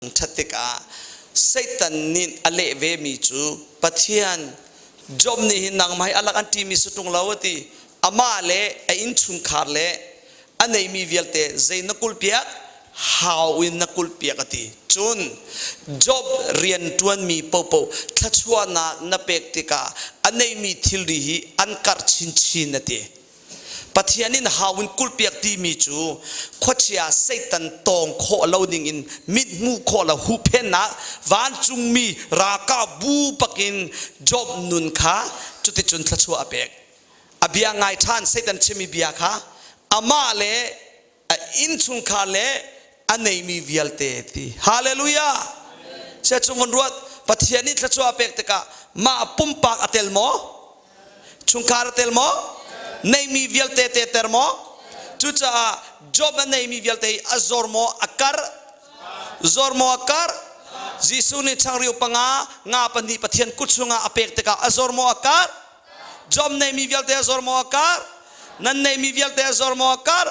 Ṭhat tikah Satan nih a leh vemi cu Pathian Job nih hin nangmah hi a lak an ṭimi si ṭung lo a ti. Amah le a innchungkhar le a neimi vialte zei na kulhpiak? Hau in na kulhpiak a ti. Cun Job rian ṭuanmi paohpaoh thluachuahnak na pek tikah a neimi thilri hi an karh chinchin a ti. Pathian in hau in kulhpiak timi cu khuachia Satan tawng khawh lo ding in mit hmuh khawh lo huhphennak vancungmi ralkap bu pakin Job nun kha cuticun thluachuah a pek. A bia ngai ṭhan Satan chimmi bia kha amah le a innchungkhar le a neimi vialte ti hallelujah sia cung von ruat Pathian nih thluachuah a pek tikah mah pumpak a tel maw chungkhar a tel maw neimi vialte te ter maw cucaah Job a neimi vialte hi a zor maw a kar zor maw a kar Jesuh nih changreu panga nga pahnih Pathian kut chungah a pek tikah a zor maw a kar Job neimi vialte a zor maw a kar nan neimi vialte a zor maw a kar?